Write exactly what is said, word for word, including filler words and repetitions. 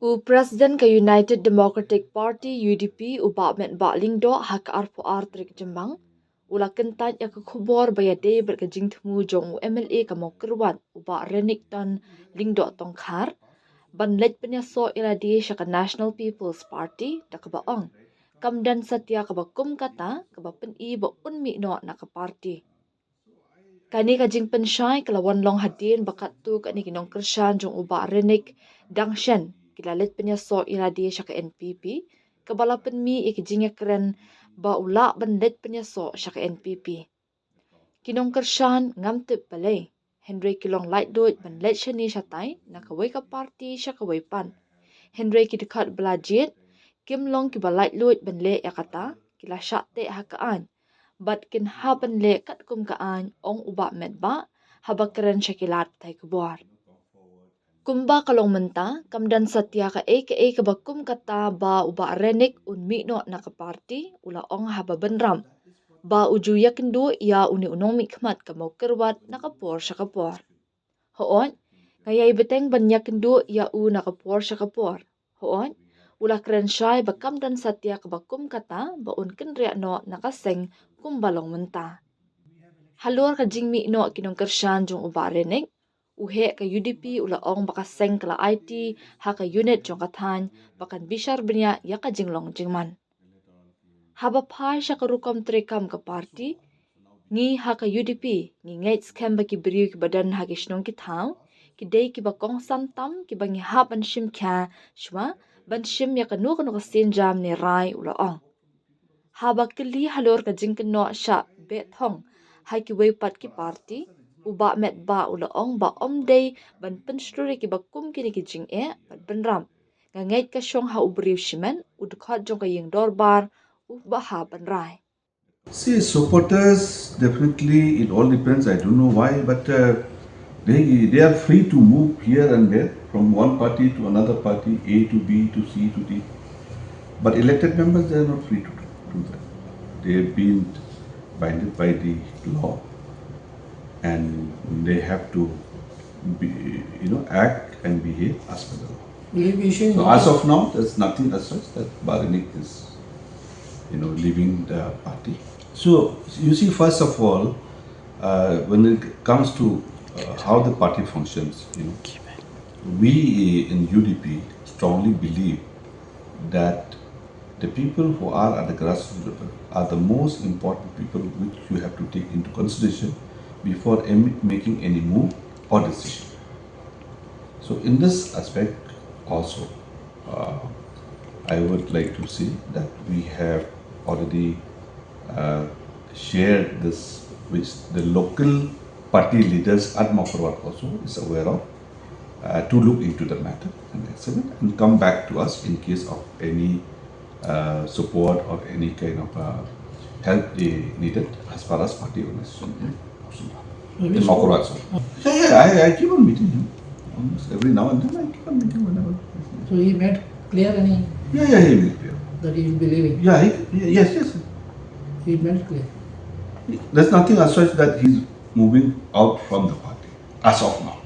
U President ka United Democratic Party, U D P, u Bah Metbah Lyngdoh, ha ka arphew ar tarik Jymmang, u la kyntait ïa ka khubor ba ïadei bad ka jingthmu jong u M L A ka Mawkyrwat, u Bah Renikton Lyngdoh Tongkhar, ban leit pynïasoh ïa lade sha ka National People's Party, da kaba ong, kam don satia kaba kum kata kaba pyni ba un mih noh na ka party. Kane ka jingpynshai ka la wan long hadien ba katto katne ki nongkyrshan jong u Bah Renik dang shen ki la leit pynïasoh ïa lade sha ka N P P, kaba la pynmih ïa ki jingïakren ba u lah ban leit pynïasoh sha ka N P P. Ki nongkyrshan ngam tip balei, hynrei ki long laitluid ban leit shane shatai na kawei ka party sha kawei pat. Hynrei ki dkhot ba la jied kim long kiba laitluid ban leh ïa kata, ki la shah teh ha ka aiñ bad kin hap ban leh katkum ka aiñ, ong u Bah Metbah haba kren sha ki lad pathai khubor. Kumba ka long mynta, kam don satia kaei kaei kaba kum kata ba u Bah Renik un mih noh na ka party, u la ong haba bynrap ba u ju ïakynduh ïa une u nongmihkhmat ka Mawkyrwat na ka por sha ka por. Hooid, nga ïai bteng ban ïakynduh ïa u na ka por sha ka por. Hooid, u la kren shai ba kam don satia kaba kum kata ba un kynriah noh na ka seng kumba long mynta. Halor ka jingmih noh ki nongkyrshan jong u Bah Renik, u heh ka U D P u la ong ba ka seng ka la aiti ha ka unit jong ka thaiñ ba kan bishar bniah ïa ka jinglong jingman. Haba phai sha ka rukom treikam ka party, ngi ha ka U D P ngi ngeit skhem ba ki briew kiba don ha ki shnong ki thaw ki dei kiba kongsan tam, kiba ngi hap ban shim khia shuwa ban shim ïa kano kano ka sienjam ne rai, u la ong. Haba kylli halor ka jingkynnoh shah beh thong ha kiwei pat ki party, u Bah Metbah u la ong ba ym dei ban pynshlur ïa kiba kum kine ki jingeh bad bynrap. Nga ngeit ka shong ha u briew shimet, u dkhot jong ka ïing dorbar u ba hap ban rai. See, supporters, definitely, it all depends. I don't know why, but uh, they, they are free to move here and there from one party to another party, A to B to C to D. But elected members, they are not free to do that. They have been binded by the law, and they have to be, you know, act and behave as per the law. Will you be issuing So notice? As of now, there's nothing as such that Bah Renik is, you know, leaving the party. So you see, first of all, uh, when it comes to uh, how the party functions, you know, we in U D P strongly believe that the people who are at the grassroots level are the most important people which you have to take into consideration before em- making any move or decision. So in this aspect also, uh, I would like to say that we have already uh, shared this, which the local party leaders at Mawkyrwat also is aware of, uh, to look into the matter and examine and come back to us in case of any uh, support or any kind of uh, help they needed as far as party organization in Mawkyrwat. So, yeah, yeah, I, I keep on meeting him. Almost every now and then I keep on meeting whenever. So he made clear any Yeah, yeah, he made clear. That he will be leaving? Yeah, he, yes, yes. He made clear. There's nothing as such that he's moving out from the party as of now.